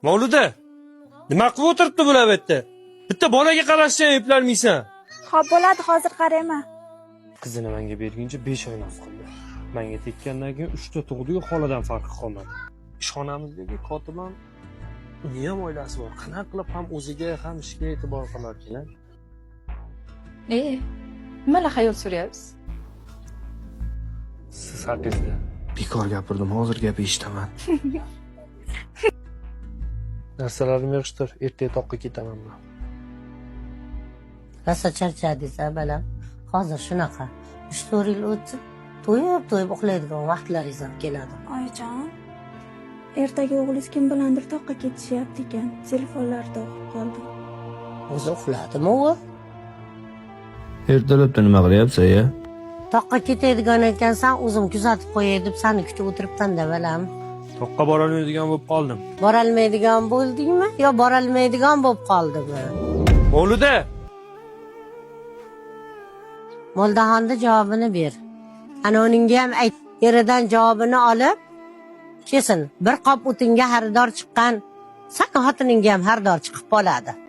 Mavluda, nima qilib o'tiribdi bular bu yerda? Bitta bolaga qarashni ham eplolmaysan. Xo'p, bo'ladi, hozir qarayman. Qizini menga berguncha 5 oy noz qildi. Menga tekkandan keyin 3 ta tug'diyu xoladan farqi qolmadi. Ishxonamizdagi kotibam, uni ham oilasi bor. Qanaqa qilib ham o'ziga, ham ishga e'tibor qilarkan? E, nimalar xayol suryapsiz? Siz haqingizda. Bekor gapirdim, hozir gap eshitaman. Narsalarimni yig'ishtir, ertaga toqqa ketaman man. Rosa charchadingiz, a balam. Hozir shunaqa. 3-4 yil o'tsin, to'yib to'yib uxlaydigan vaqtlaringiz ham keladi. Oyijon, ertaga o'g'lingiz kim bilandir toqqa ketishyapti ekan. Telefonlarda o'qib qoldim. O'zi uxladimi u? Ertalabda nima qilyapsan, ya? Toqqa ketadigan ekansan, o'zim kuzatib qo'yay deb sani kutib o'tiribman-da, balam. Toqqa borolmaydigan bo'lib qoldim. Borolmaydigan bo'ldingmi yo borolmaydigan bo'lib qoldimi? Mavluda, Mo'ldaxonni javobini ber. Ana uningga ham ayt, eridan javobini olib kelsin. Bir qop o'tinga xaridor chiqqan, sani xotiningga ham xaridor chiqib qoladi.